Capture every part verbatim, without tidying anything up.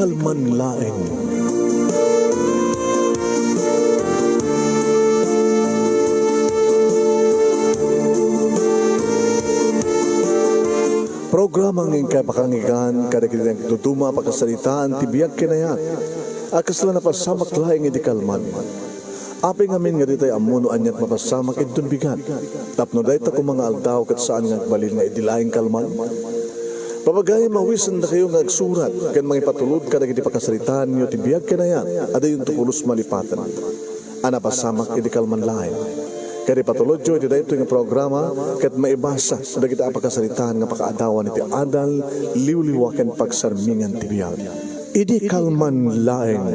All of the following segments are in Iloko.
Kalman laeng. Programa nga inkay pakangigan kadagiti nagduduma a pakasaritaan ti biag ken ayat a kasla napasamak laeng idi kalman. Apay ngamin nga ditay ammo no aniat mapasamak inton bigat, tapno dayta koma nga aldaw ket saan nga agbalin nga idi laeng kalman? Papagayam, awisendakayo nga agsurat ken mangipatulod kadagiti pakasaritaanyo ti biag ken ayat a diyonto pulos malipaten a napasamak idi kalman laeng. Ket ipatulodyo iti daytoy nga programa ket maibasa dagiti a pakasaritaan nga pakaadawan iti adal, liwliwa ken pagsarmingan ti biag. Idi kalman laeng.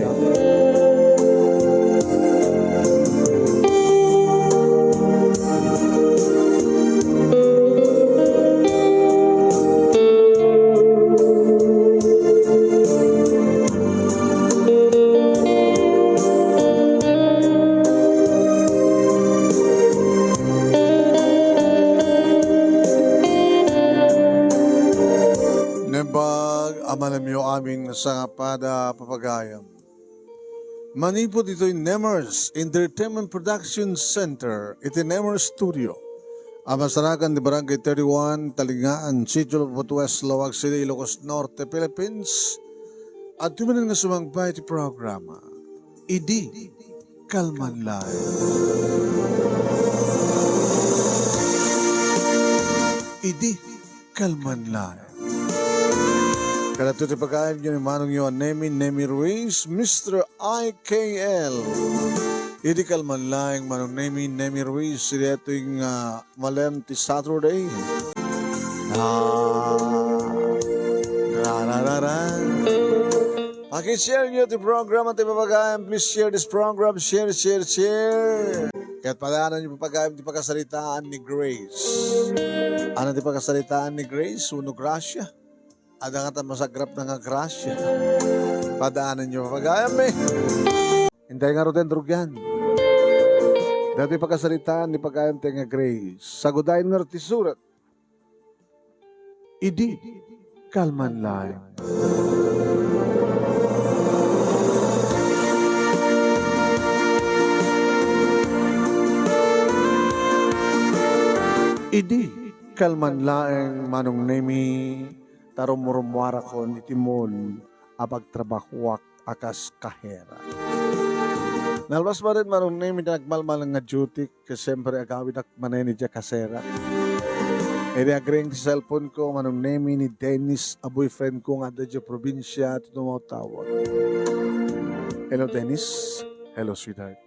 Naimbag a malamyo amin nga sangapada, papagayam. Manipud ditoy Nemers Entertainment Production Center iti Nemers Studio a masarakan ti Barangay thirty-one, Talingaan, Sitio Lopot West, Laoag City, Ilocos Norte, Philippines, adtoy manen nga sumangpet iti programa, Idi Kalman Laeng. Idi Kalman Laeng. Kadagitoy ti pagayamyo ni manongyo a Nemi, Nemi Ruiz, Mister I K L. Idi kalman laeng, Manong Nemi, Nemi Ruiz, idi daytoy nga malem ti Saturday. Ah, ra, ra, ra, ra. Pakishare nyo ti programa ti papagayam. Please share this program. Share, share, share. Ket padaananyo papagayam ti pakasaritaan ni Grace. Ano ti pakasaritaan ni Grace? Wenno Gracia? Adda ngata masagrapna nga Gracia. Padaananyo papagayam, eh. Intay ngaruden, rugian. Daytoy pakasaritaan ni pagayam ti nga Grace. Sagudayen ngarud ti surat. Idi kalman laeng. Idi kalman laeng, Manong Nemi, ta rumrummuarakon iti mall a pagtrabahoak a kas kahera. Nalpas manen, Manong Nemi, ti nagmalmalem nga duty, ket siempre, agawidak manen idiay kasera. Idi agring ti cellphone ko, Manong Nemi, ni Dennis a boyfriend ko nga adda idiay probinsia ti tumawtawag. Hello, Dennis. Hello, sweetheart.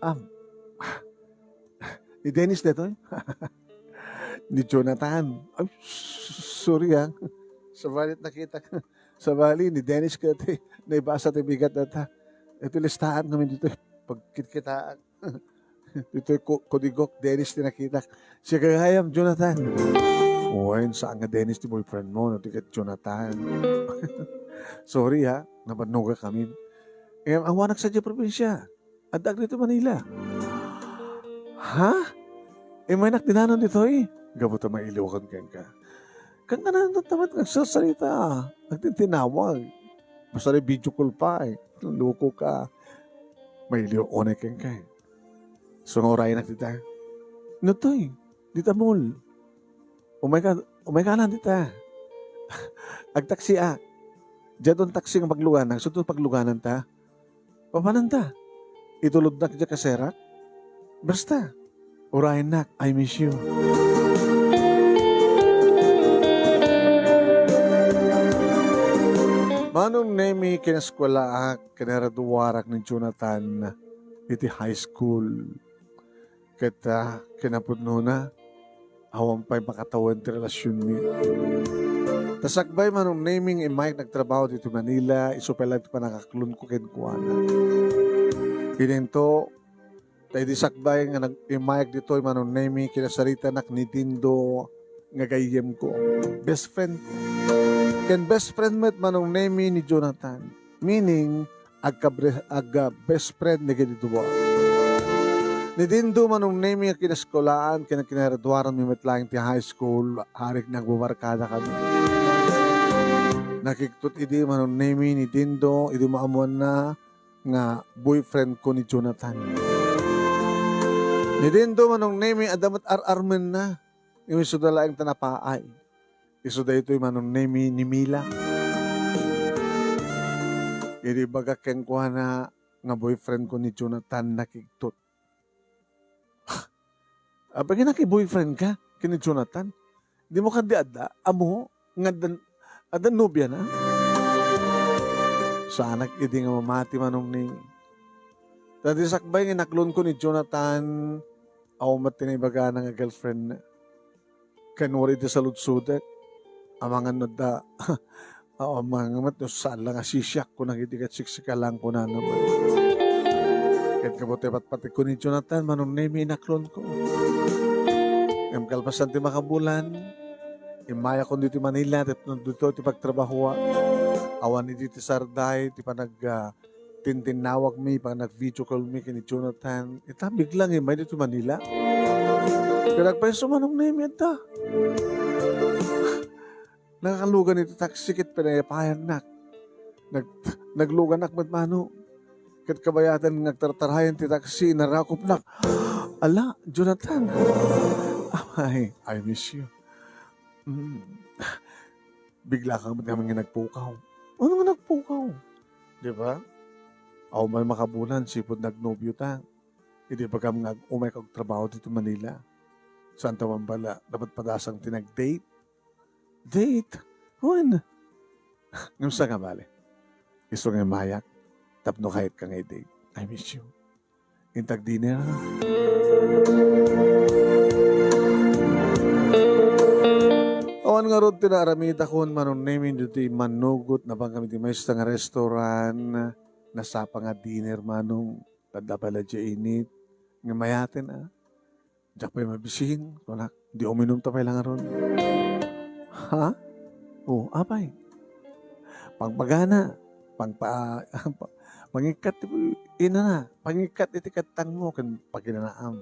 Am, ni Dennis daytoy? Ni Jonathan. Ay, s-, sorry, ah. Sabali nakitak. Sabali, ni Dennis ket naibasa ti bigat dayta. Iti listahan ngamin ditoy. Pagkitkitaan. Ditoy ko-, kodigok, Dennis ti nakitak. Siak gayam, Jonathan. Wen, saan nga Dennis ti boyfriend mo, no, ti ket Jonathan. Sorry, ha, nabannogak amin. Em, awanak sadiay probinsia. Addaak ditoy Manila. Ha? Immaynak dinan ditoy? Gapu ta mailiwakon kenka. Kankanayon tatta met nga agsarsarita, agtintinawag. Basta di video call pa, eh. Loko ka. Mailiw unay kenka, eh. So, nga urayenak dita. No toy, dita mall. Umay ka, umay ka lang dita. Agtaksiak. Diadton taksi nga pagluganan, agsuton pagluganan ta. Papananta? Itulodnak diay kaserak? Basta, urayennak, I miss you. Manong Nemi, kineskwelaak, kinaraduarak ni Jonathan iti high school. Ket, ah, kinapudnona, awan pay makatawen ti relasionmi. Ta sakbay, Manong Nemi, nga immayak nagtrabaho ditoy Manila, isu pay laeng ti pannakaklonko kenkuana. Idinto, ta idi sakbay nga nag-, immayak ditoy, Manong Nemi, kinasaritanak ni Dindo nga gayyemko. Best friend ko. Ken best friend met, Manong Nemi, ni Jonathan. Meaning, agkabre-, ag-, ah, best friend dagiti dua. Ni Dindo, Manong Nemi, a kineskuelaan ken kinaraduaranmi met laeng ti high school, arik nagbabarkada kami. Nakiktot idi Manong Nemi ni Dindo, idi maammoanna nga boyfriend ko ni Jonathan. Ni Dindo, Manong Nemi, adda met ar-armenna. Ngem isuda laeng ta napaay. Isuda daytoy Manong Nemi ni Mila. Idi ibagak kenkuana nga boyfriend ko ni Jonathan, nakiktot. Apay nga naki-boyfriend ka ken ni Jonathan? Dimo kadi adda, ammo, nga adda, adda nobiana? Saanak idi nga mamati, Manong Nemi. Ta idi sakbay nga inaklonko ni Jonathan, awan met ti naibagana nga girlfriend na. Ken uray idi saludsodek, amangan no adda, aw, amangan met no saan la nga sisiak, kuna ket idi ket siksika lang, kunana met. Ket gapu ti patpategko ni Jonathan, Manong Nemi, inaklonko. Ngem kalpasan ti makabulan, immayakon ditoy Manila, tapno ditoy ti pagtrabahoak. Awan idi ti sarday, ti panag-, ah, tintinnawagmi, panag-video call mi ken ni Jonathan. Ita, biglang immay ditoy Manila. Ket agpayso, Manong Nemi, adda. Nakalugan iti taxi ket pinayapayannak. Nag-, nagluganak met, Manong. Ket kabayatan nga agtartarayan ti taxi, narakopnak. Ala, Jonathan. Amay, I miss you. Mm. Bigla ka met ngamin nga nagpukaw. Ano nga nagpukaw? Di ba? Awan man makabulan, sipud nagnobio ta. Idi bagam nga ag-umay ka agtrabaho ditoy Manila. Saan ta man bala, dapat padasang ti nag-date. Date? Wen? Ngem sa nga bale? Isu nga immayak, tapno kayat ka nga i-date. I miss you. Intag dinner. Awan ngarud ti naaramitakon, Manong Nemi, ditoy immanugot, napan kami ti maysa nga restaurant, nasapa nga dinner, Manong, tadda pay la diay init, nga mayaten, a. Diak pay mabisin, kunak, di uminum ta pay la ngarud. Ha? O, apay? Pangpagana, pangpa-, pangikkat ti inana, pangikkat iti kattangmo ken pakinanaam.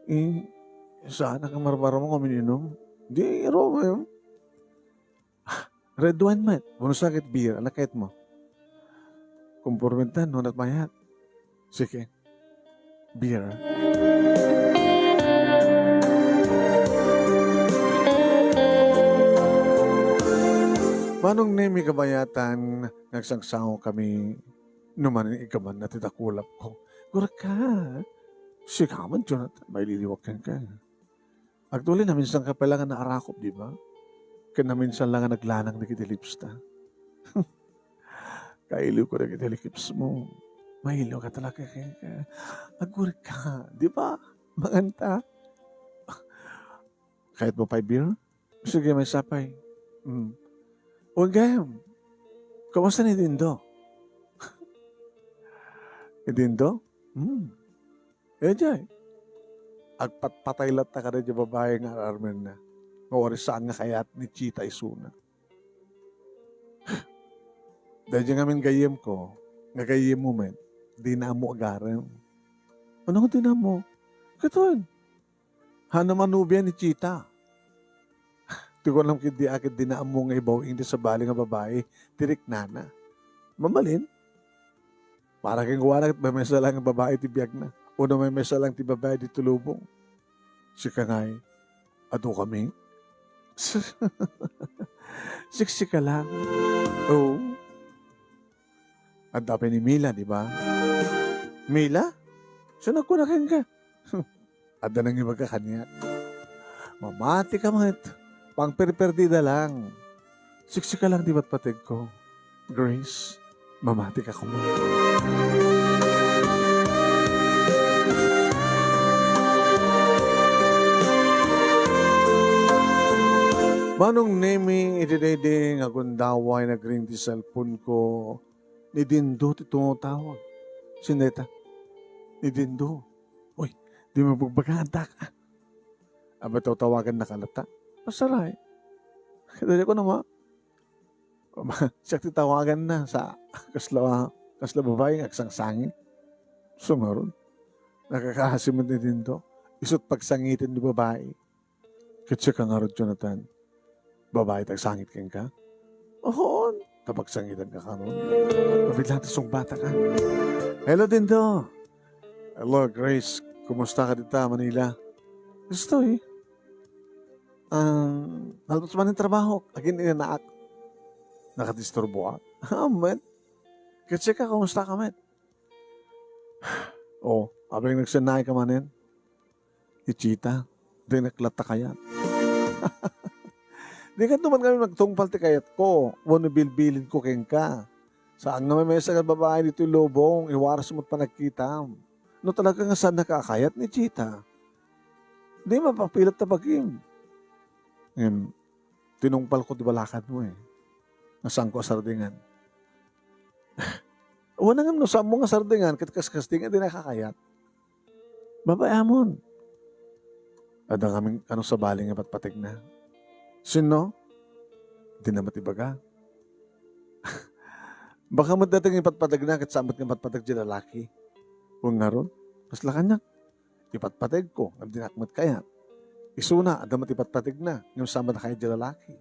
Eh, saanak a marmaramo nga uminom? Di, aro, em. Red wine met. Wenno sakit beer, ania kayatmo? Kompormenta, no, mayat. Sige. Beer. Manong Nemi kabayatan, nagsangsango kami, no manen iggamanna ti dakulapko. Gurek ka. Sika man, Jonathan, maililiwak kenka. Actually, naminsan ka pay la nga naarakop, di ba? Ken naminsan la nga naglanang dagiti lips ta. Kailiwko dagiti lips mo. Mailiw ka talaga kenka. Agurek ka, di ba? Manganta. Kayatmo pay beer? Sige, maysa pay. Mm. O, gayam. Kumusta ni Dindo? Ni Dindo? Mm. Eh, diay. Agpatpatay latta kadaydiay babai nga ar-armenna. Nga uray saan nga kayat ni Chita isuna. Daydiay ngamin gayyemko, nga gayyemmo met, dina ammo agarem. Ano nga dina ammo? Katon, haanna manobia ni Chita. Ti kunam ketdi a ket dina ammo nga ibaw-ing ti sabali nga babai ti riknana. Mabalin? Para kenkuana ket maymaysa lang nga babai ti biagna. Wenno maymaysa lang ti babai ditoy lubong. Sika ngay, adu kami? Siksika lang. Oo. Adda pay ni Mila, di ba? Mila? Saan nagkuna kenka? Adda nangibaga kaniak. Mamati ka met. Pangperperdida lang. Siksika lang ti patpategko. Grace, mamati ka koma. Manong Nemi, iti daydi nga gundaway, nagring ti cellphone ko. Ni Dindo ti tumatawag. Sino dayta? Ni Dindo. Uy, di mabagbaga, anak. Aba, tawtawagan na ka latta. Pasaray. Kadali ko naman. Siak ti tawagan na sa kasla, kasla babai nga agsangsangit. Sumaron. Nakakaasi man ni Dindo. Isut pagsangiten ni babai. Ket sika ngarud, Jonathan, babai ti agsangit kenka? Oo, ta pagsangitan ka karon. Mabit lang ta sungbata ka. Hello, Dindo. Hello, Grace. Kumusta ka dita, Manila? Gusto eh. Ah, nalabas man ang trabaho. Agin inanaak. Nakadisturbo ka? Ah, met. Kasi ka, kumusta ka, met? Oh, abing nagsanay ka manen. Ichita, di naklatta kayat. Di ka tuman kami nagtungpal ti kayatko, wenno bilbilin ko kenka. Saan nga may maysa nga babae ditoy lubong, iwaras mo't panagkitam. No talaga nga saan nakakayat ni Chita, di mapapilat ta bagim. Ngem, tinungpal ko ti balakad mo eh. Nga saan ko a sardingan. Wana ngem no saan mo nga sardingan, ket kaskasdi nga di nakakayat. Babae amon. Adda ngamin kano sabali nga patpategna. Sinno? Di na met ibaga. Baka met dayta nga ipatpategna ket saan met nga ipatpateg ti lalaki. Wen ngarud, kasla kaniak. Ipatpategko, ngem dinak met kayat. Isuna, adda met ipatpategna, ngem saan met a kayat ti lalaki.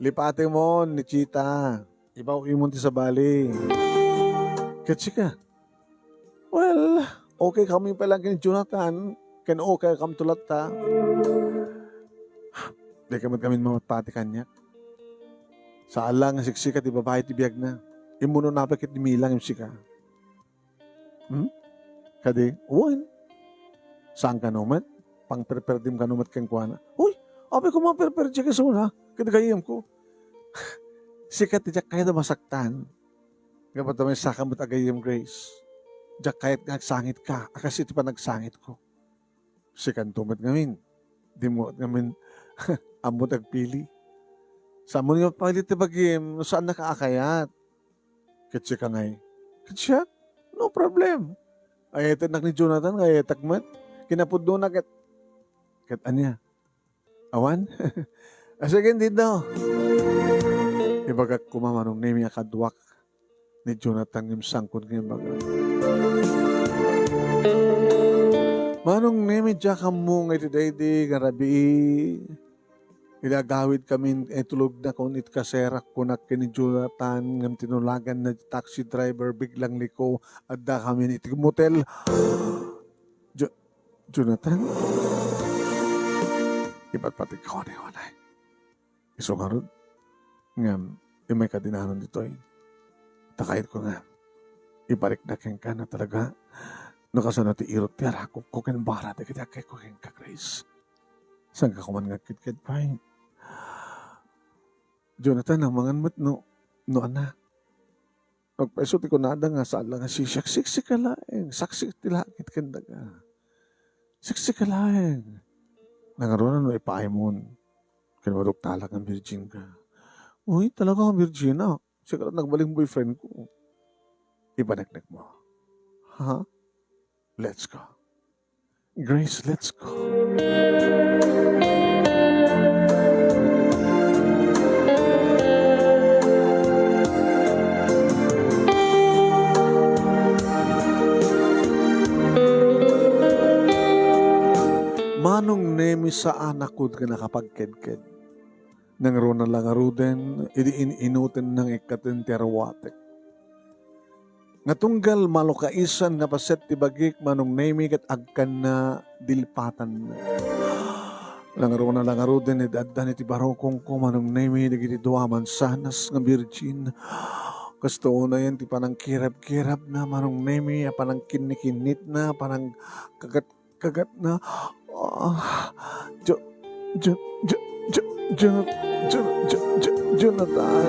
Lipatemon ni Chita. Ibaw-imon ti sabali. Ket sika? Well, okay kami pay lang ken Jonathan, ken okay kam to latta. Di ka met ngamin mapatpati kaniak. Saan la nga siksika ti babae ti biagna. Immuno na pay ket ni Mila ngem sika. Hmm? Kadi, wen. Saan kano met? Pangperperdim kano met kenkuana. Uy, apay ko maperperdi ka isuna? Ket gayyemko. Sika ti diak kayat a masaktan. Ngem adda maysaka met a gayyem, Grace. Diak kayat nga agsangitka, a kas iti panagsangitko. Sikanto met ngamin. Dimo met ngamin ammot agpili. Saan mo nga palit ti bagim no saannaka a kayat? Ket sika ngay? Ket siak? No problem. Ayatednak ni Jonathan, nga ayatek met. Kinapudnona ket, ket ania? Awan? A, sige, Dindo. Ibagak koma, Manong Nemi, a kaduak ni Jonathan ngem sangkon nga ibaga. Manong Nemi, diak ammo nga iti daydi nga rabii, idi agawidkamin, itulognak iti kaserak, kunak ken ni Jonathan, ngem tinulaganna ti taxi driver, biglang liko, addakamin iti motel. Jo-, Jonathan? Ipatpategko, unay, unay. Isu ngarud, ngem, immay kadinanon ditoy. Ta kayatko nga, ibalikda kenka no talaga, no kasano ti irot ti arakupko ken bara dagiti agkayko kenka, Grace. Saanka koman nga agkedked pay? Jonathan, amangan met no, no ania. Agpayso ti kunada nga saan la nga sisiak, siksika laeng, saksi ti langit ken daga. Siksika laeng. Nangaruna no ipaay mon ken maduktalak nga virgin ka. Uy, talaga nga virgin a. Sika la nagbaling boyfriend ko. Ipaneknek mo. Ha? Let's go. Grace, let's go. Manong Nemi, saan a kod nga nakapagkedked. Nangruna la ngaruden, idi in-inuten nang ikkaten ti arwatek. Nga tunggal malukaisan nga paset ti bagik, Manong Nemi, ket agkanna dilpatanna. Nangruna la ngaruden, idi addan iti barukongko, Manong Nemi, dagiti dua a mansanas nga birgin. Kasto unayen ti panangkirabkirabna, Manong Nemi, a panangkinnikinnitna, panangkagat kagatna. Ah, Jo-, Jo-, Jo-, Jo-, Jo-, Jo-, Jo-, Jo-, Jonathan.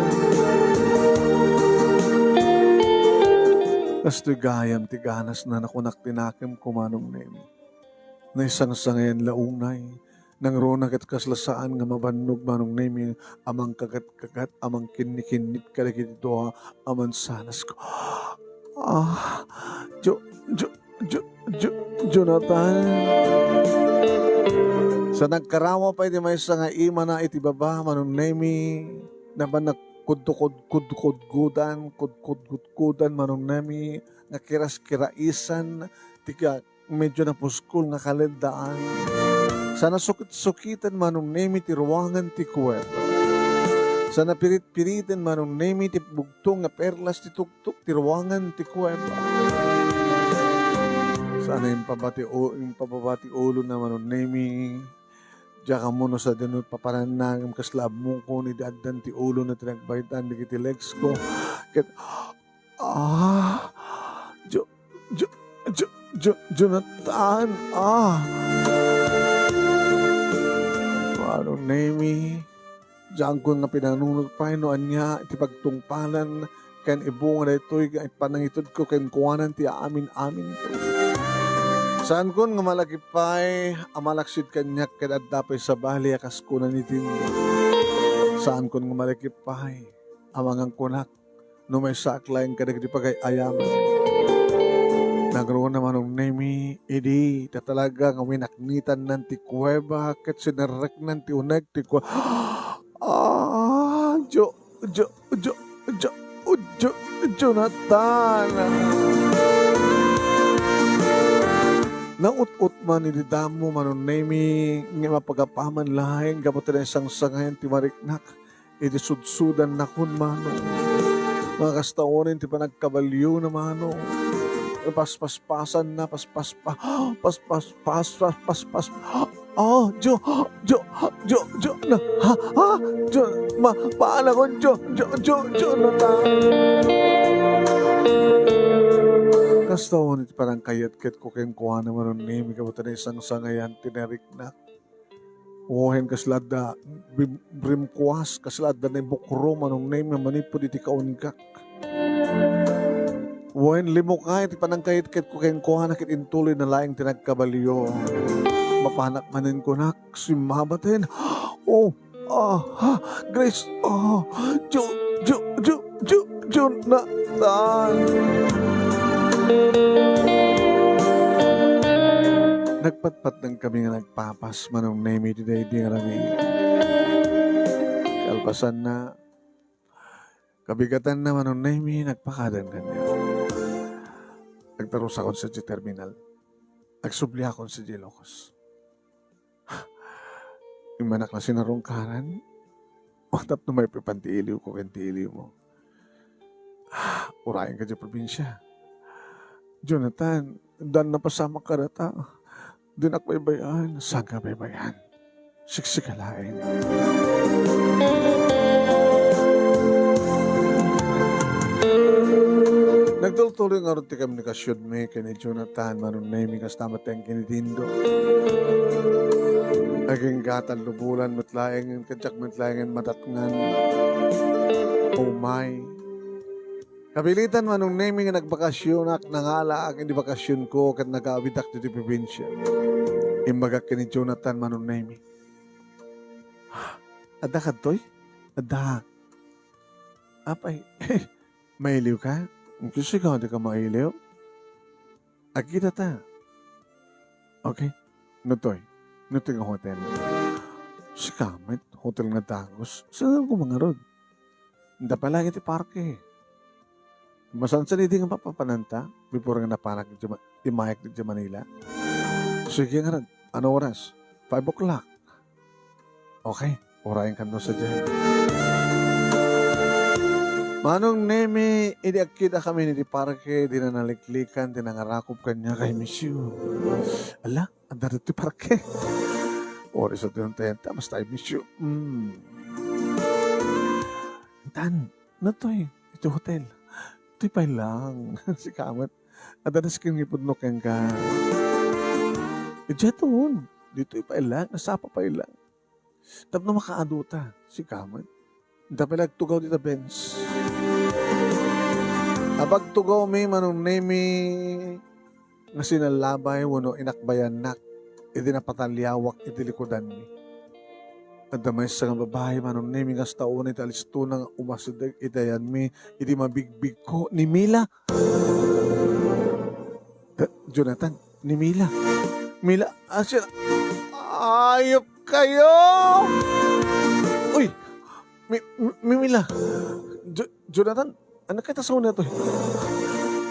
Kastoy gayam ti ganasna, nakunak ti nakemko, Manong Nemi. Naisangsangayan la unay. Nangruna ket kasla saan nga mabannog, Manong Nemi, a mangkagat-kagat, a mangkinnikinnit kadagiti dua a mansanas ko. Ah, Jo-, Jo-, Jo-, Jo-, Jonathan. Sa nagkarawa pay ti maysa nga imana iti baba, Manong Nemi, napan nagkudkudkudkudan, kudkudkudkudan, Manong Nemi, nga kiraskiraisan ti ka-, medyo napuskol nga kaleddaan. Sa nasukit-sukiten, Manong Nemi, ti ruangan ti kuweba. Saan a pirit-piriten, Manong Nemi, ti bugtong nga perlas ti tuktok ti ruangan ti kuweba. Saan a impabati o, impababa ti ulona, Manong Nemi. Diak ammo no sadino papanannangem kasla ammokon idi addan ti ulona ti nagbaytan dagiti legs ko. Ket, ah, Jo-, Jo-, Jo-, Jo-, Jonathan, ah. Manong Nemi, diankon nga pinanunot pay no ania ti pagtungpalan ken ibunga daytoy nga panangitedko kenkuana ti aamin-aminko. Saankon nga malagip pay a malaksid kaniak ket adda pay sabali a kas kuna ni Dindo. Saankon nga malagip pay a mangangkunak no maysaak laeng kadagiti pagay-ayaman. Nangruna, Manong Nemi, idi ta talaga nga winaknitannan ti kuweba ket sinerreknan ti uneg ti kue-, ah, Jo-, Jo-, Jo-, Jo-, Jo-, Jonathan. Naut-ot man idi damo, Manong Nemi, nga mapagapaman laeng gapu ta naisangsangayan ti mariknak iti sudsudannakon, Manong. Nga kasta unen ti panagkabaliona, Manong. Paspaspasanna, paspas-, pa-, paspas-, pas-, pas-, paspas-, Oh, Jo, Jo, Jo, Jo, na, ha, ha, Jo, ma, paanakon, Jo, Jo, Jo, Jo, na, na. Kasta unen ti panangkayatketko kenkuana, Manong Nemi, gapu ta naisangsangayan ti nariknak. Wen, kasla adda bim-, rimkuas, kasla adda naibukro, Manong Nemi, manipud iti kaungkak. Wen, limukay ti panangkayatketko kenkuana ket intuloyna laeng ti nagkabalio. Mapanak manen kunak, simmabaten. Oh, ah, ha, Grace, oh, Jo-, Jo-, Jo-, Jo-, Jonathan. Nagpatpatnengkami nga nagpapas, Manong Nemi, iti daydi nga rami. Kalpasanna, kabigatanna, Manong Nemi, nagpakadan kaniak. Nagtarusakon sadiay terminal. Nagsubliakon sadiay Ilocos. Immanak la sinarungkaran, tapno maipapan ti iliwko ken ti iliwmo. Urayenka diay probinsia. Jonathan, daan napasamak kadata. Dinak baybay-an. Saanka baybay-an? Siksika laeng. Nagtultuloy ngarud ti komunikasionmi ken ni Jonathan, Manong Nemi, kasta met ken ni Dindo. Agingga tallobulan met laeng, kadiak met laeng madatngan. Umay. Kapilitan, Manong Nemi, nga nagbakasionak, nangalaak iti bakasionko ket nagaawidak ditoy probinsia. Imbagak ken ni Jonathan, Manong Nemi. Adda kadtoy? Adda. Apay, mailiwka? Sika, dika mailiw? Agkitata. Okay. Nutoy? Nutoy nga hotel? Sika met, hotel nga dagus. Saan ko mangarud? Inta pay laeng iti parke. Masansan idi nga mapapananta before nga napanak iti Ma-, immayak iti Manila. Sige ngarud, ano oras? Five o'clock. Okay, urayenkan no sadiay. Manong Nemi, idi agkidakami iti parke, di na naliklikan ti nangarakop kaniak, "I miss you." Ala, adda ditoy parke. Oras at yung tenta, basta I miss you. Mm. Tan, nutoy, iti hotel. Ditoy pay laeng. Sika met. Adda nasken nga ipudno kenka. Idiay ton. Ditoy pay laeng. Nasapa pay laeng. Tapno makaadota. Sika met. Inta pay la agtugaw dita Benz. Apagtugawmi, Manong Nemi, nga sinallabay wenno inakbayannak idi napataliawak iti likudanmi. Adda maysa nga babai, Manong Nemi, nga kasta unay ti alistona nga umasideg iti ayanmi idi mabigbigko ni Mila. Eh, Jonathan, ni Mila. Mila, ah, siya, ayop kayo! Uy, Mi-, Mi-, Mila. Jo-, Jonathan, ano kita sa una to?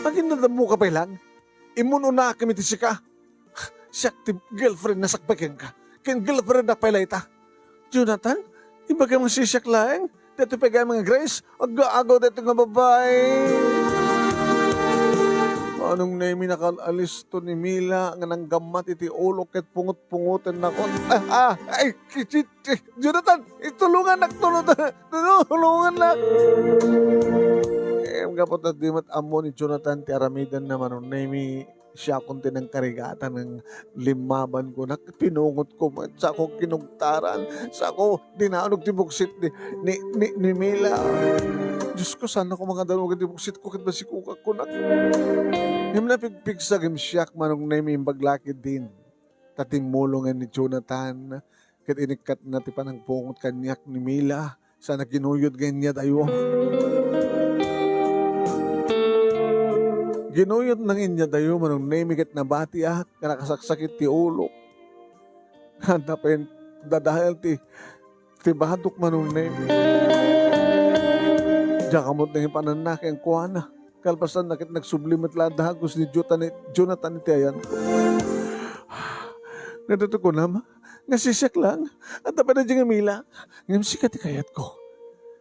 Agin nadammo ka pay lang? Imun-una kami ti sika. Siak ti girlfriend na sakbay kenka. Ken girlfriend na pay layta. Jonathan, ibagam nga sisiak laeng. Daytoy pay gayam nga Grace, agaagaw daytoy nga babai. Manong Nemi, nakal-alisto ni Mila nga nanggammat iti ulo ket pungot-pungoten nakon. Ah, ah, ay, ki-, ki-, ki-, Jonathan, itulungannak, tulungan, tulungannak. Eh, gapu ta di met ammo ni Jonathan ti aramidenna, Manong Nemi, siakon ti nangkarigatan nga limmaban ko, nak-, pinungotko met, sako kinugtaran, sako dinanog ti buksit ni, ni, ni, ni Mila. Diosko, saan ko mangadanugan ti buksitko ket masikogak, kunak. Ngem napigpigsa gayam siak, Manong Nemi, imbag la ketdin ta timmulongen ni Jonathan ket inikkatna ti panangpungot kaniak ni Mila. Sana ginuyod nga inyadayo. Ginuyod nga inyadayo, Manong Nemi, ket nabatiak nga nakasaksakit ti ulok. Ania pay dadael ti, ti badok, Manong Nemi. Diak ammo ti pananna kenkuana. Kalpasanna ket nagsubli met la a dagus ni Jonathan, Jonathan iti ayanko. Nga daytoy kunam, nga sisiak lang, ania pay daydiay nga Mila, ngem sika ti kayatko.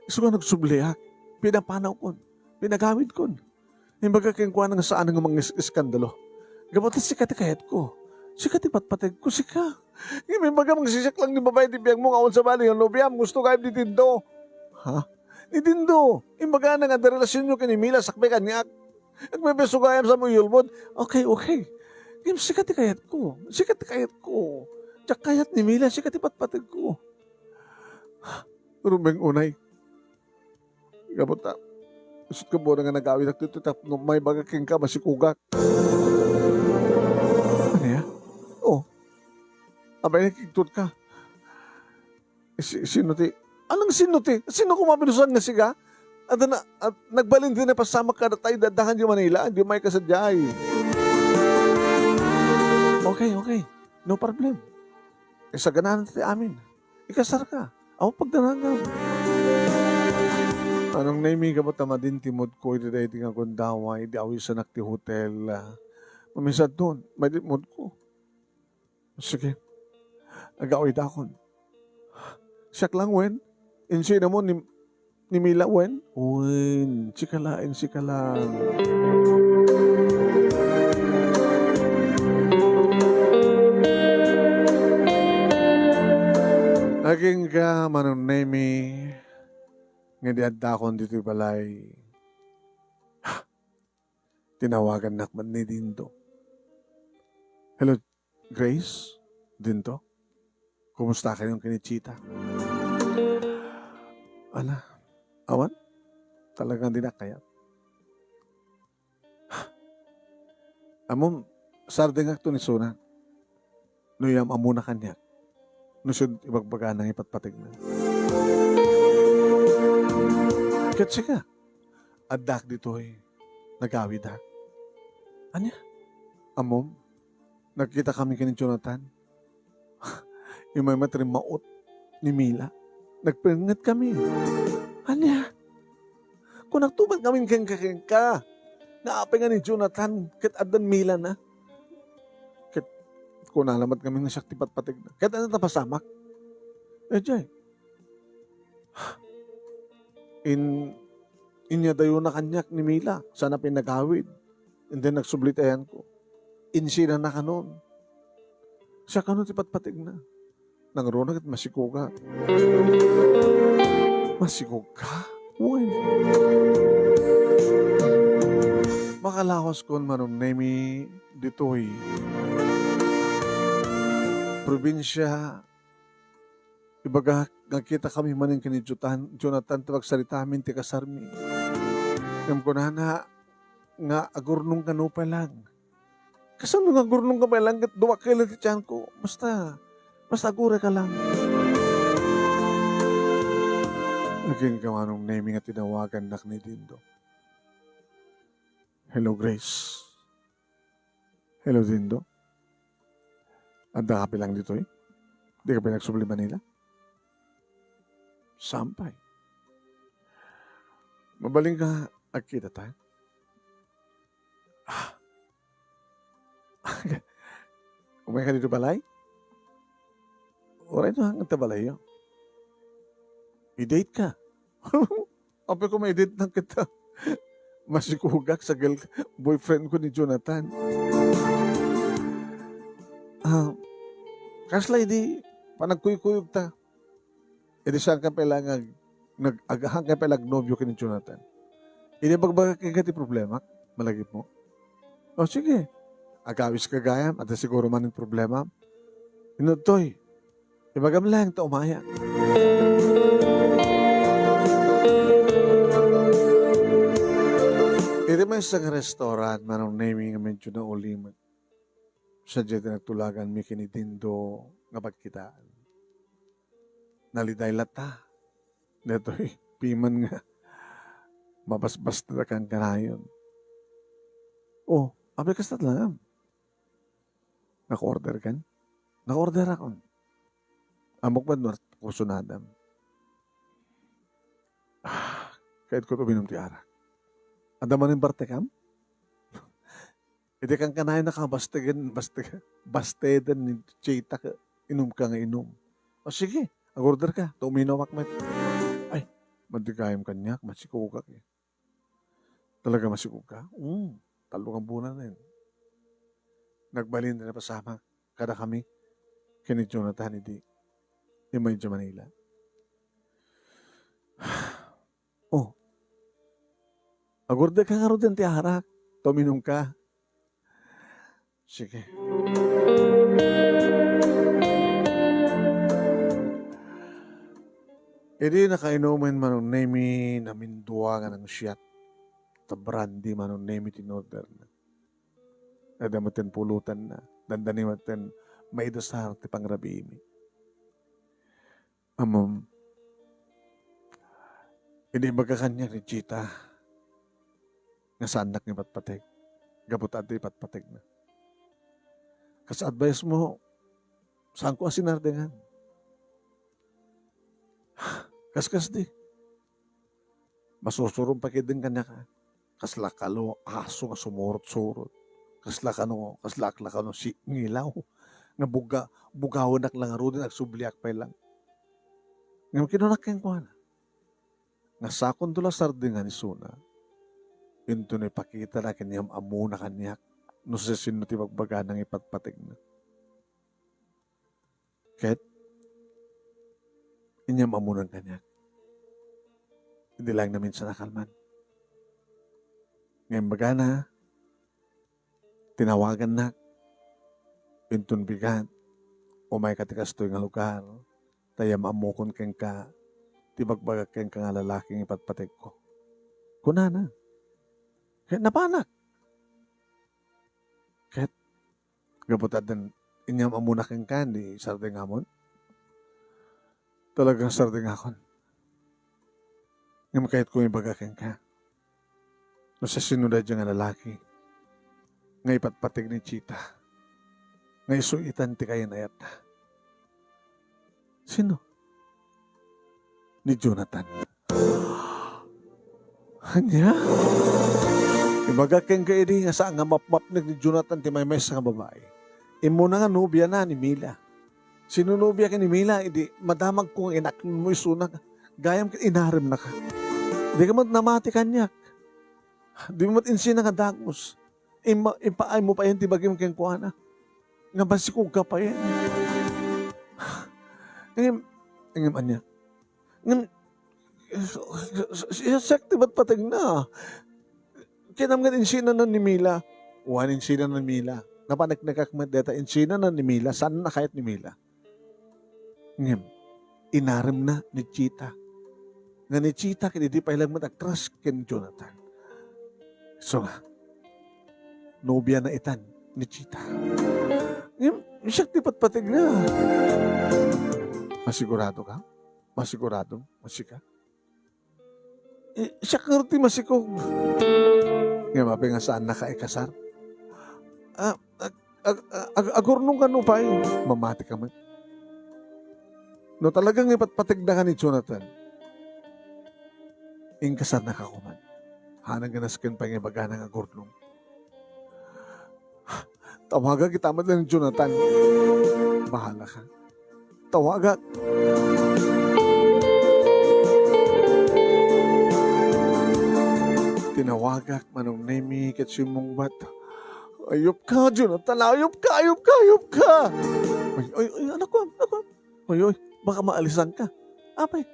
Isu nga nagsubliak, pinapanawkon, pinagawidkon. Imbagak kenkuana nga saan nga mangis-iskandalo. Gapu ta sika ti kayatko. Sika ti patpategko, sika. Ngem imbagam nga sisiak lang ti babai ti biagmo nga awan sabali nga nobiam, gusto gayam ni Dindo. Ha? Ni Dindo. Imbagana nga adda relasionyo ken ni Mila sakbay kaniak. Agbebeso gayam sa mo iyulbod. Okay, okay. Ngem sika ti kayatko. Sika ti kayatko. Diak kayat ni Mila, sika ti patpategko. Rumbeng unay. Gapu ta, isut' ka buana nga nagawidak ditoy tapno maibagak kenka, masikogak. Ania? Oh. Abay, nakigtot ka. Si-, sino ti, anong sino ti? Sino koma binusan nga siga? At na, at nagbalin din na pasamak ka na tayo dadakan di Manila, di may kasadyay. Okay, okay. No problem. Isaganaan ti amin. Ikasar ka. Awan pagdanagam. Manong Nemi, gapu ta madin ti mood ko iti daydi nga gundaway, di awisanak ti hotel. Mamisadton, madin mood ko. Sige. Agawidakon. Siak lang wen? Insina mo ni, ni Mila wen? Wen, sika laeng, sika lang. Agingga, Manong Nemi, nga di addakon ditoy balay. Tinawagannak met ni Dindo. Hello, Grace? Dindo? Kumusta kayon ken ni Chita? Ala, awan? Talagang di nakayat. Ammom, sardengakto ni Suna. No iyam-ammona kaniak, no sud ibagbagana nga ipatpategna. Ket sika, addak ditoy, nagawidak. Ania? Ammom, nagkitakami ken ni Jonathan. Immay met rimmaut ni Mila. Nagpengnget kami. Ania? Kunakto met ngamin kenka, kenka. Nga apay nga ni Jonathan ket addan Mila na. Ket kunana met ngamin nga siak ti patpategna. Ket ania ta pasamak? Eh, jay. In-, inyadayona kaniak ni Mila, sana pinagawid. And then nagsubli ti ayanko. Insinana kanon. Siak kano ti patpategna. Nangruna ket masikogak. Masikog ka? Wen. Makalawaskon, Manong Nemi, ditoy probinsia. Ibagak nga agkitakami manen ken ni Jotan-, Jonathan ti pagsaritamin ti kasarmi. Ngem kunana nga agurnong kano pay lang. Kasano nga agurnong ka pay lang ket dua kilo ti tiyanko? Basta, basta aguray ka lang. Agingga, Manong Nemi, nga tinawagannak ni Dindo. Hello, Grace. Hello, Dindo. Adda ka pay lang ditoy? Di ka pay nagsubli Manila? Saan pay? Mabalin ka agkita ta? Ah. Umay ka ditoy balay? Uray no, hanggang ta balayyo. I-date ka. Apay ko, maidit lang kita. Masikugak sa girl-, boyfriend ko ni Jonathan. Ah, kasla idi panagkuykuyog ta. Idi saan ka pay lang ag-, nag-, ag-, saan ka pay lang agnobio ken ni Jonathan. Idi bagbaga kenka ti problema, malagip mo. O, sige. Agawis ka gayam, adda siguro man ti problema. Inudtoy. Ibagam lang ta umayak. Iti maysa nga restaurant, Manong Nemy, nga medyo naulimek. Sadiay ti nagtulaganmi ken ni Dindo nga pagkitaan. Naliday latta. Daytoy piman nga mabasbasta kankanayon. O, apay kasta laeng. Naka-order kan? Naka-order akon. Ammok met no kursunadam. Ah, kayatko uminum ti arak. Adda manen bartekam? Iti kankanayon, naka bastegen, bastegen, basteden ni Chita ket inumka nga inum. O sige, ag-order ka, ta uminum ak met. Ay, madi gayam kaniak, masikugak eh. Talaga masikugka? Mm, tallo nga bulan na yun. Nagbalin na napasamak kadakami ken ni Jonathan idi immay idiay Manila. Oh. Ag-order ka ngaruden ti arak. Ta uminum ka. Sige. Idi nakainumen Manong Nemy, namindua nga nangsiat. Ta brandy Manong Nemy ti inorderna. Adda met ti pulutanna. Dandani met ti maidasar ti pangrabiimi. Ammom, idi ibaga kaniak ni Chita nga saannak nga ipatpateg, gapu ta adda ipatpategna. Kas advice mo, saanko a sinardengan. Kaskasdi. Masusurom pay ketdin kaniak, a. Kasla kano aso nga sumurot-surot. Kasla kano, kasla ak la kano si ngilaw. Nga buga-, bugawenak la ngaruden, agsubliak pay lang. Ngem kinunak kenkuana, nga sakonto la sardengan isuna, inton ipakitana ken iam-ammona kaniak no siasino ti bagbagana nga ipatpategna. Ket inyam-ammonan kaniak. Idi laeng naminsan a kalman. Nga imbagana, tinawagannak, inton bigat, umayka ti kastoy nga lugar, ta iam-ammokon kenka ti bagbagak kenka nga lalaki nga ipatpategko. Kunana. Ket napanak. Ket gapu ta addan inyam-ammona kenka, di sardengamon? Talagang sardengakon. Ngem kayatko nga ibaga kenka, no siasino daydiay nga lalaki nga ipatpateg ni Chita, nga isu itan ti kayan-ayatna. Sino? Ni Jonathan. Ania? Ibaga kenka idi nga saan nga mapmapnek ni Jonathan ti maymaysa nga babai. Immuna nga nobiana ni Mila. Sino nobia ken ni Mila? Idi madamagko nga inaknenmo isuna, gayam ket inaremnaka. Dika met namati kaniak. Di met insina nga dagus. Imma-, impaaymo payen ti bagim kenkuana. Nga masikogka payen. Ngem, ngem ania? Ngem, si-, si-, siak ti patpategna. Kinam nga insinanan ni Mila. Wen, insinanan ni Mila. Napaneknekak met dayta, insinanan ni Mila. Saanna kayat ni Mila. Ngem, inaremna ni Chita. Nga ni Chita ket idi pay lang met agtras ken Jonathan. So nga, nobiana itan ni Chita. Ngem, siak ti patpategna. Masigurado ka? Masigurado? Masika? Eh, siak ngarud ti masikog. Ngem apay nga saannaka ikasar? Ah, ag-, ag-, ag-, agurnong kano pay? Mamati ka met. No talaga nga ipatpategna ka ni Jonathan, inkasarnaka koma. Haanna nga nasken pay nga ibagana nga agurnong. Tawagak ita met ni Jonathan. Bahala ka. Tawagak. Tinawagak, Manong Nemi, ket simmungbat. "Ayupka, Jonathan! Ayupka! Ayupka! Ayupka!" "Ay, ay, ay, anakko, anakko! Ay, ay, baka maalisanka. Apay,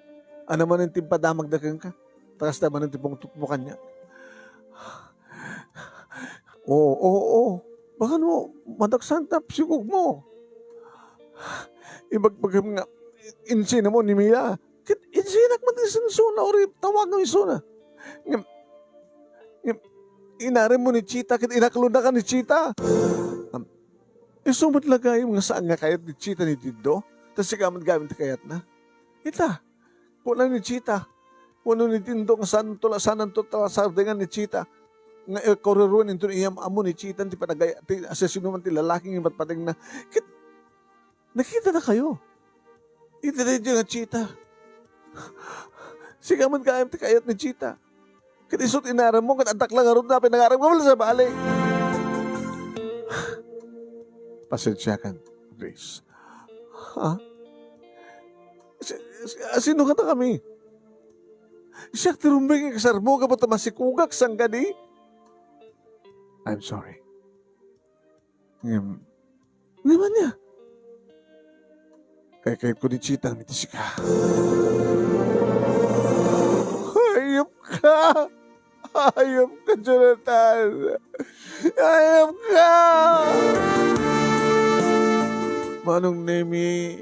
ania manen ti impadamagda kenka? Ta kasta manen ti pungtotmo kaniak." "Oo, oo, oo. Baka no madaksan ta psikogmo. Ibagbagam nga insinamo ni Mia. Ket insinak met ti isuna, uray tawagam isuna. Ngem, ngem, inaremmo ni Chita ket inaklonaka ni Chita. Am, isu met la gayam nga saan nga kayat ni Chita ni Dindo, ta sika met gayam ti kayatna. Ita, kuna ni Chita wenno ni Dindo nga saanto la, saanto ta sardengan ni Chita nga ikaruruenna inton iyam-ammo ni Chita ti panagay-, ti asasinoman ti lalaki nga ipatpatengna. Ket nakitanakayo. Iti daydiay nga Chita. Sika met gayam ti kayat ni Chita. Ket isu ti inaremmo, ket addak la ngarud, apay nangarem nga wala sa balik." "Pasensiakan, Grace." "Ha? Si, si, sino kadakami? Siak ti rumbeng nga kasarmo gapu ta masikogak, saan kadi?" "I'm sorry. Ngem, ngem ania? Kaykayatko ni Chita ngem iti sika." "Hayop ka! Hayop ka, Jonathan! Hayop ka!" Manong Nemi,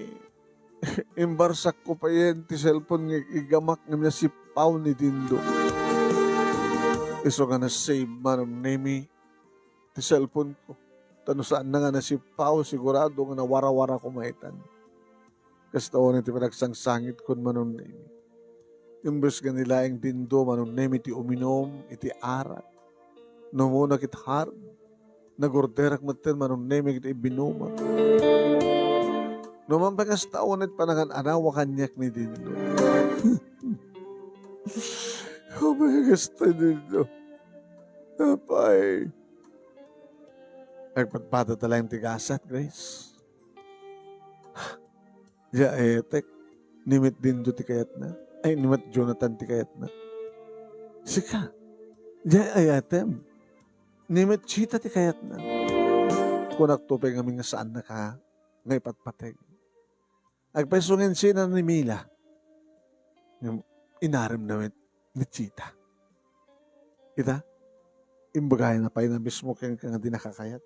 imbarsakko payen ti cellphone nga igamak ngem nasippaw ni Dindo. Isu nga na-save, Manong Nemi, ti cellphone ko. Ta no saanna nga nasippaw, sigurado nga nawarawara ko maitan. Kasta unay ti panagsangsangitkon, Manong Nemi. Imbes nga ni laeng Dindo, Manong Nemi, ti uminum iti arak, no umuna ket hard, nagorderak metten, Manong Nemi, ket ibinumak. No man pay kasta unay ti panangan-anawa kaniak ni Dindo. Apay kasta, Dindo? Apay? Agpadpadata laeng ti gasat, Grace. Diay ayatek, ni met Dindo ti kayatna. Ay, ni met Jonathan ti kayatna. Sika, diay ayatem, ni met Chita ti kayatna. Kunakto pay ngamin nga saannaka nga ipatpateg. Agpayso nga insinana ni Mila, ngem inaremna met ni Chita. Ita, imbagana pay na mismo kenka nga dinaka kayat.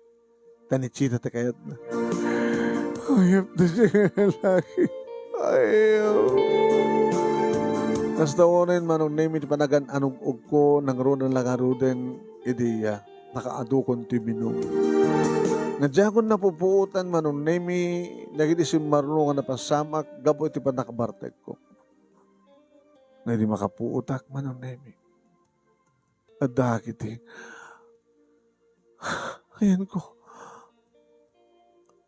Ta ni Chita ti kayatna. Hayop ti siya nga laki. Ayaw. Kasta unay, Manong Nemi, ti panagan-anug-ugko, nangruna la ngaruden idi, ah, nakaadukon ti binum. Nga diakon napupuotan, Manong Nemi, dagiti simmarno nga napasamak gapu iti pannakabartekko. Nga idi makapuotak, Manong Nemi, adda kiti. Ayanko.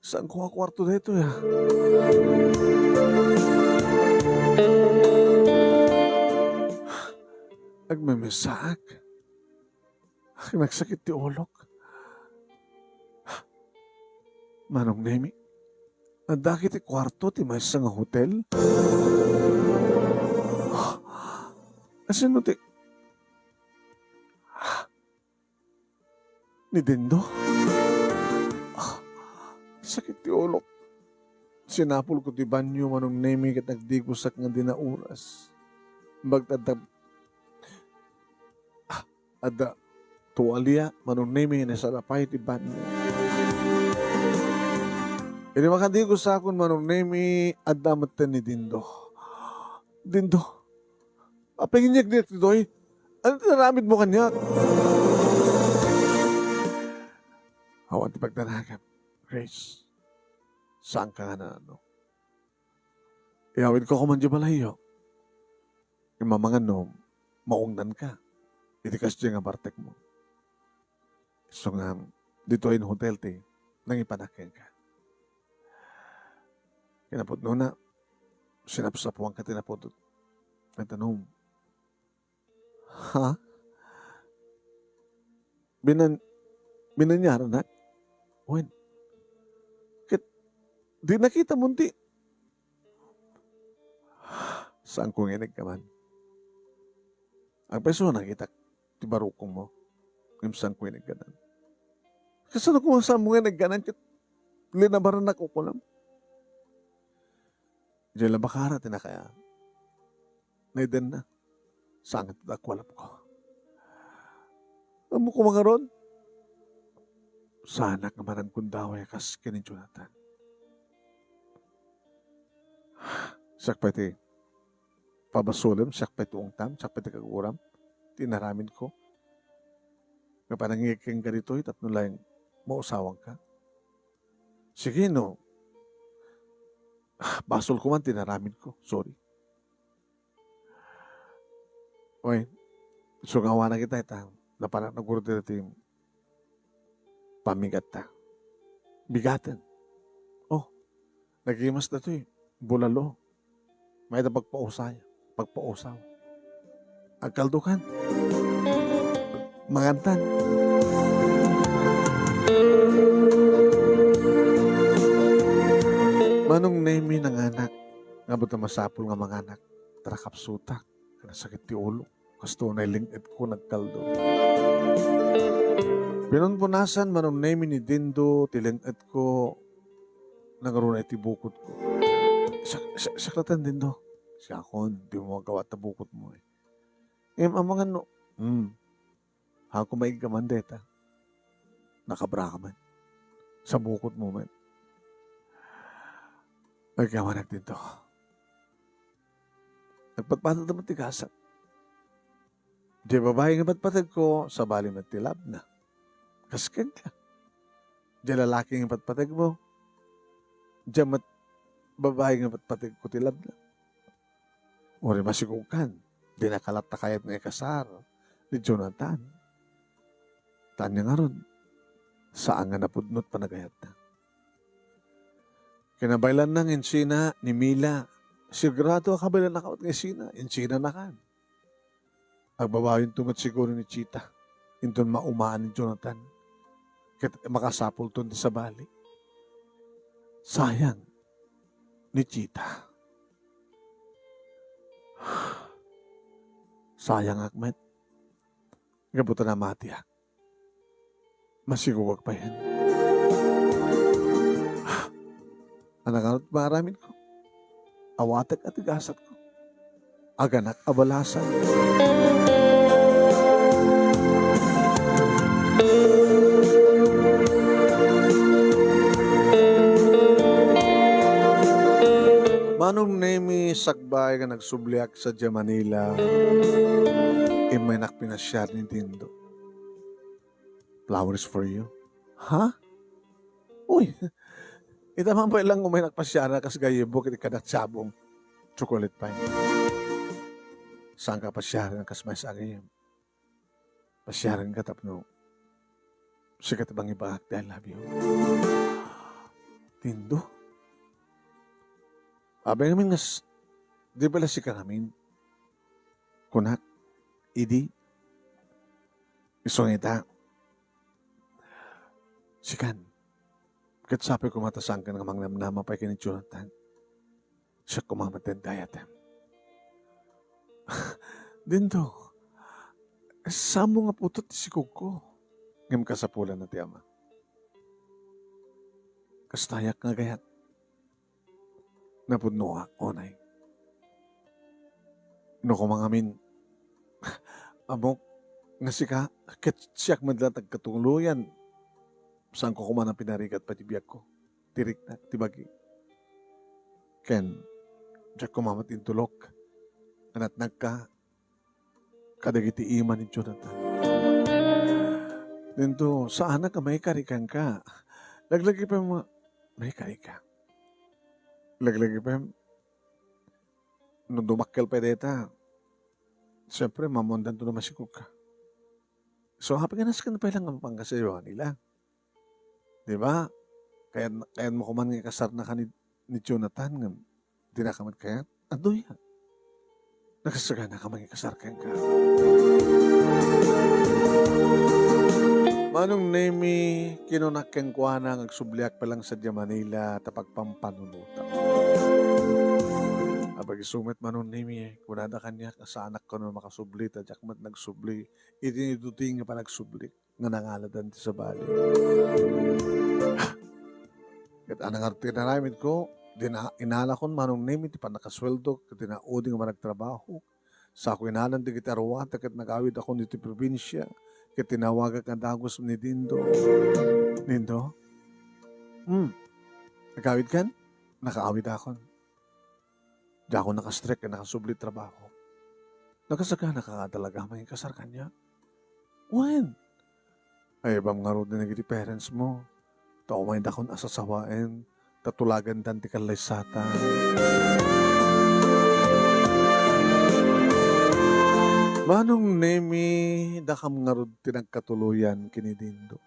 Saanko a kuarto daytoy, ah. Agmemesaak. Nagsakit ti ulok. Manong Nemi, adda kiti kuarto ti maysa nga hotel? Asino ti, ni Dindo? Ah, sakit ti ulok. Sinapulko ti banyo, Manong Nemi, ket nagdigusak nga dina oras. Bagtad Ah, adda tualia, Manong Nemi, nga nasalapay ti banyo. Idi makadigusakon, Manong Nemi, adda metten ni Dindo. Dindo, apay nga inyegnek ditoy? Ania ti aramidmo kaniak? Awan ti pagdanagam, Grace. Saanka nga naano. Iyawidko koma idiay balayyo. Ngem amangan no maungnanka iti kasdiay nga bartekmo. Isu nga, ditoy nga hotel ti nangipanak kenka. Kinapudnona, sinapsapuanka ti napudot. Ket ano, ha? Binan-, binaniaranak? Wen. Ket di nakitam ti, saanko nga inigkaman. Agpayso, nakitak barukongmo, ngem saanko inegganan. Kasano koma saanmo nga inegganan ket linabarannak kunam? Diay labakara ti nakaya-, naidenna. Saan nga ti dakualapko. Ammok koma ngarud, saanak nga maragkundaway a kas ken ni Jonathan. Siak pay ti pabasolem, siak pay ti ungtam, siak pay ti kaguram, ti inaramidko. Nga panangngegka ditoy tapno laeng mausawanka. Sige, no. Basolko man ti inaramidko. Sorry. Oy, isu nga awanak ita, ita. Napanak nagurder ti pamigatta. Bigaten. Oh, nagimas datoy. Bulalo. Mayat a pagpausay. Pagpausaw. Agkaldokan. Mangantan. Manong Nemi nanganak. Nga buta masapul nga manganak. Tarakapsutak. Nasakit ti ulo. Kasto unay leng-etko nagkaldo. Pinunpunasan, Manong Nemi, ni Dindo ti leng-etko, nangruna iti bukotko. Sa-, sa-, saklatan, Dindo. Siakon, di mo magawa ta bukotmo, eh. Em, amangan no. Hmm. Ako maigga man deta. Nakabra ka man. Sa bukotmo man. Agyaman agdinto. Nagpatpateg man ti gasat. Diay babai nga patpategko, sabali met ti labna. Kas kenka. Diay lalaki nga patpategmo, diay met babai nga patpategko ti labna. Uray masigugkan, di nakalat ta kayat nga ikasar ni Jonathan. Tanya ngarud, saan nga napudno ti panagayatna. Kinabaylanna nga insina ni Mila, sigurado a kabaylanna ka met nga insina, insinanakan. Agbabawinto met siguro ni Chita, inton maumaan ni Jonathan. Ket makasapulton ti sabali. Sayang ni Chita. Sayangak met. Gapu ta namatiak. Masigugak payen. Ania ngarud ti maaramidko? Awatek a ti gasatko. Aganak a balasan. Manong Nemi, sakbay nga nagsubliak sadiay Manila, immaynak pinasiar ni Dindo. Flowers for you. Ha? Uy, ita man pay lang umay nagpasiar kas gayyemmo ket ikkanak sabong. Chocolate pay. Saanka pasiaren kas maysa a gayyem. Pasiarenka tapno sika ti mangibagak ti I love you. Dindo. Abay ngamin nga s-, di bala sika ngamin? Kunak, idi, isu nga ita, sikan, ket sapay koma ta saankan nga mangnamnama pay ken ni Jonathan. Siak koma met daydayatem. Dindo, saanmo nga putot ti sigugko, ngem kasapulanna ti ama. Kastayak nga gayat. Napudnoak, unay. No koma ngamin, ammok nga sika, ket siak met la ti agkatuluyan. Saanko koma a pinarigat pay ti biagko, ti riknak, ti bagi. Ken, diak koma met intulok. Anatnagka, kadagiti ima ni Jonathan. Dindo, saanak a maikari kenka. Laglagipen nga maikari ka. Laglagipen, no dumakkel pay dayta, siempre, maammoandanto no masigugka. So, apay nga nasken pay lang nga mapangkasayuan ila. Di ba? Kayat, kayatmo koma nga ikasarnaka ni, ni Jonathan, ngem dinaka met kayat? Adu ya. Nagsaganaka nga ikasar kenka. Manong Nemi, kinunak kenkuana nga agsubliak pay lang sadiay Manila ta pagpampanunotak. Apay isu met, Manong Nemi, kunada kaniak a saanak kano makasubli, ta diak met nagsubli iti dudi nga panagsublik nga nangaladan ti sabali. Ket ania ngarud ti inaramidko? Dina-, inalakon, Manong Nemi, ti pannakasueldo ket dinaudi nga managtrabaho. Sako inalan dagiti aruatek ket nag-awidakon iti probinsia, ket tinawagak nga dagus ni Dindo. Dindo? Hmm. Nag-awidkan? Nakaawidakon. Diakon nakastrek ken nakasubli trabaho. Nakasaganaka nga talaga manginkasar kaniak? Wen, ay, ibam ngarud dagiti parents mo. Ta umaydakon a sasawaen, ta tulagandan ti kallaysatan. Manong Nemi, dakam ngarud ti nagkatuloyan ken ni Dindo.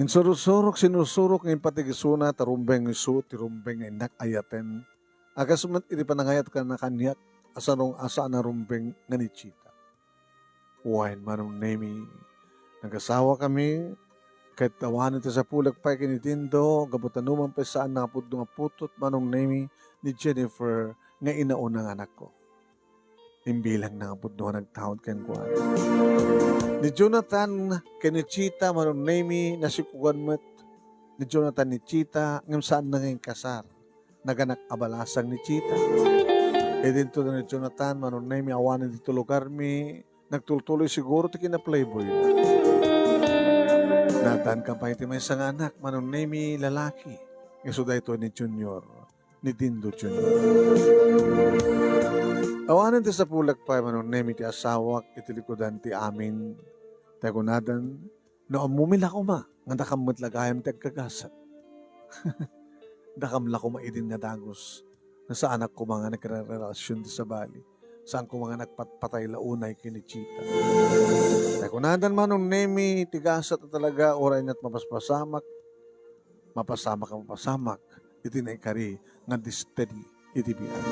Insursurok, sinursurok nga impatigisuna ta rumbeng isu ti rumbeng nga innak ayaten. A kas met iti panangayatna kaniak a sarong a saan a rumbeng nga ni Chita. Wen, Manong Nemi, nagasawa kami, ket awanen ti sapulek pay ken ni Dindo, gapu ta numan pay saan nga pudno nga putot, Manong Nemi, ni Jennifer nga inauna nga anakko. Imbilang na nga pudno nga nagtaud kenkuana. Ni Jonathan ken ni Chita, Manong Nemi, nasikugan met ni Jonathan ni Chita, ngem saan na nga inkasar. Naganak a balasang ni Chita. Idinto ni Jonathan, Manong Nemi, awanen dito lugarmi, nagtultuloy siguro ti kina-playboy na. Nadankan pay ti maysa nga anak, Manong Nemi, lalaki. Isu daytoy ni Junior, ni Dindo Junior. Awanen ti sapulek pay, Manong Nemi, ti asawak iti likudan ti amin. Ta kunadan, no ammom la koma nga dakam met la gayam ti agkagasat. Dakam la koma idin nga dagus. Nga saanak koma nga nagre-, relasyon ti sabali. Saan koma nga nagpatpatay la unay ken ni Chita. Ta kunadan, Manong Nemi, ti gasat a talaga, uray met mapaspasamak, mapasamak a mapasamak iti naikari nga destiny iti biag.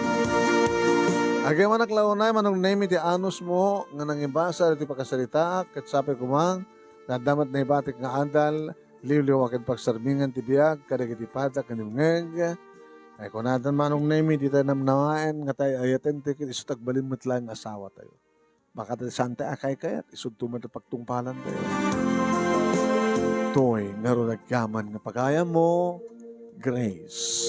Agyamanak la unay, Manong Nemi, ti anusmo nga nangibasa iti pakasaritaak, ket sapay koma, adda met naibatik nga adal, liwliwa ken pagsarmingan ti biag kadagiti padak nga dumngeg. Ay kunadan, Manong Nemi, dita namnamaen nga tay-ayaten ti ket isu ti agbalin met laeng nga asawatayo. Baka ti saan tay a kaykayat, isudto met ti pagtungpalantayo. Toy ngarud agyaman nga pagayammo, Grace.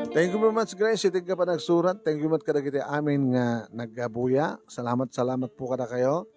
Thank you very much, Grace, iti nga panagsurat. Thank you met kadagiti amin nga nagabuya. Salamat, salamat po kadakayo.